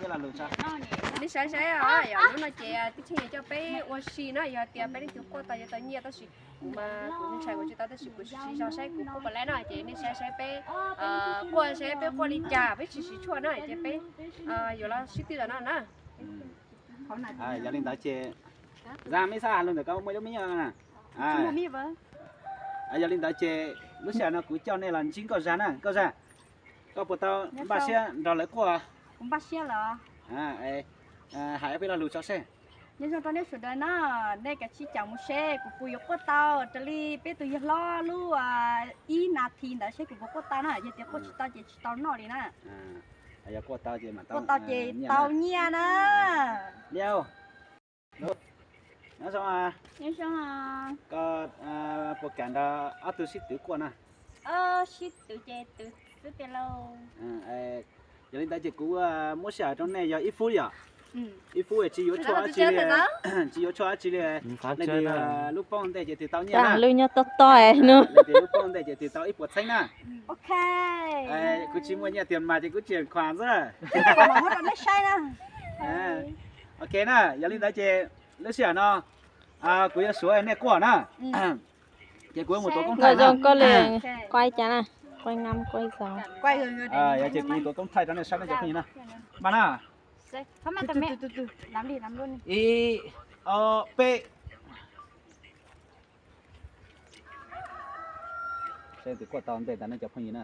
Nej saib saib, yog lub no ces tib tsheej yuav coj peb ua si na, yog tias peb leej twg quaj tau yuav tau nyiaj, tab sis kuv mas kuv ntshai kuv tsis tau, tab sis kuv siv zog saib kuv quaj puas laib no ces nej saib saib peb quaj saib peb quaj li cas, peb tsis siv tshuaj na ces peb yuav los sib twv no na. Yog li ntawd ces, Zaj, mej xab has lus ntawm koj muaj ib lub me nyuam na. Yog li ntawd ces lub sij hawm no kuv coj nej los ntsib Nkauj Zag na, Nkauj Zag, koj puas tau npaj siab nrog lawv quaj? Hais peb lo lus tso seb. Nyob zoo rau nej sawv daws na, nej kav tsij caum mus seb kuv puas yuav quaj tau raws li peb tus yawg hlob lub ib nas this ntawd seb kuv puas quaj tau na, yog tias quaj tsis tau ces tsis tau noj li na. Yog quaj tau ces tau nyiaj na. Nyob zoo, koj puas kam nrog ob tug sib twv quaj na? Sib twv ces twv xwb tiag lauj. Yog li ntawd ces kuv muab sij hawm rau nej yog ib fub yom. Ib fub tsis yuav tshuaj dab tsi li, tsis yuav tshuaj dab tsi li. Leej twg lub poob ntej ces twg tau nyiaj na. Lub nyob tob tob no. Leej twg lub poob ntej ces twg tau ib puas txheeb na. Kuv tsis muaj nyiaj tiag mas ces kuv tsis khuam xwb. Ok na, yog li ntawd ces lub sij hawm no kuv yuav suav nej quaj na. Ces kuv yuav mus tuav koob thaij na. Yog ces kuv mus tuav koob thaij rau nej saib na cov phooj ywg na. Mas na, ib, ob, peb. Seb tus quaj tau ntej ntag na cov phooj ywg na.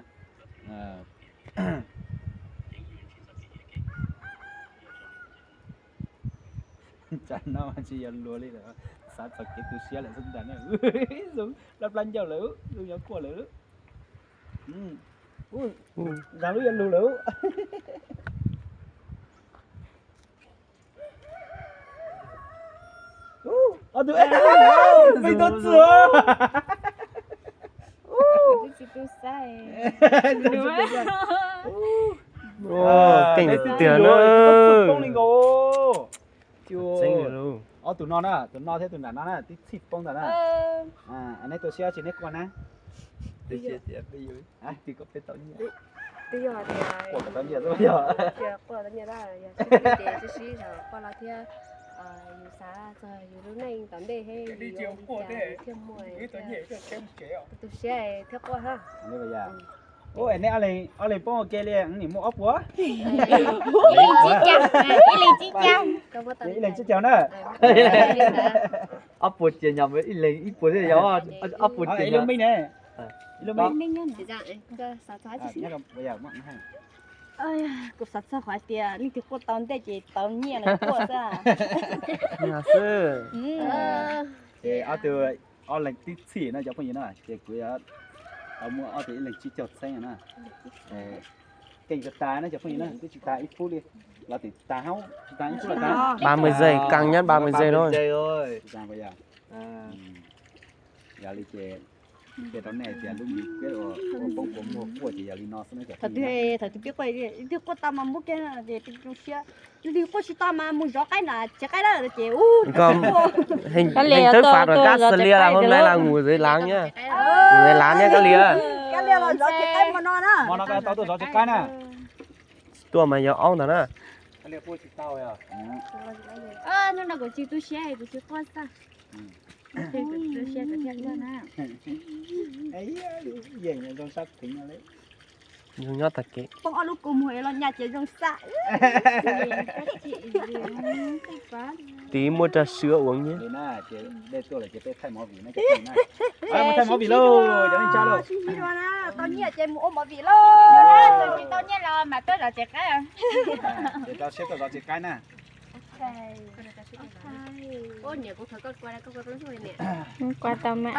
Tsam no tsis yog luag li lawm, xav txog kev tu siab lawm xwb ntag na. Zoo plab plab ncauj lawm, zoo yuav quaj lawm. Zag lub yuav lug lawm. Ob tug, peb tug txwj. Keej tiag na. Ob tug no na, tus no thiab tus nram no na, twb txhij poob ntawd na. Neb tu siab tsis neb quaj na. Twb yog tias, twb yog tias quaj tau nyiaj, quaj tau nyiaj, yog sib twv ces sib sib zog quaj los thiab. Yus xav txog yus lub neej tom ntej thiab yus yuav ua li cas yus thiaj muaj tu siab thiab quaj hab. Ua neb ob leeg poob ua ke li, nim muaj ob puas. Ib leeg tsib caug na. Ob puas ces nyom ib leeg ib puas thiab yog ob puas ces lub me ne. Kuv xav txog qhov tias leej twg quaj tau ntej ces tau nyiaj los quaj xwb. Ces ob tug, ob leeg twb txhij no cov phooj ywg na, ces kuv yuav tau muab ob tug ib leeg tsib caug txheeb na. Keej tag tag na cov phooj ywg na, twb tsis tag ib fub li, los twb tag, tsis tag ib fub los tag. Ba mươi giây, căng nhất ba mươi giây thôi. Yog li ces qhia rau nej tias lub me peb ua poob puas muag quaj ces yog li no xwb na cov phooj ywg. Thaum twg peb quaj, twg quaj tau mas muab kiag ces peb zoo siab. Twg quaj tsis tau mas mus zov qaib nram tsev qaib na ces ub. Koj heev, heev tawb fas rau kab xws li las hôm nay là ngủ dưới láng nhá. Ngủ dưới láng nhá kab li. Kab li los zov tsev qaib hmo no na. Hmo no koj tau tuaj zov tsev qaib na. Tuaj mas yog aub ntag na. Hnub no kuv tsis tu siab kuv tsis quaj xwb. Kuv tu siab kuv thiaj quaj na. Yeej zoo sab theev li. Zoo nyob tag kev. Poob ob lub kua muag los nyaj ces zoo xav. Tiv muaj rag sua uas nyiaj. Mus thaij movie lauj, cov neej tsa lauj. Tau nyiaj ces mus ua movie lauj. Tsis tau nyiaj los mas tuaj zov tsev qaib. Ces rau siab tuaj zov tsev qaib na. Kuv tau mas.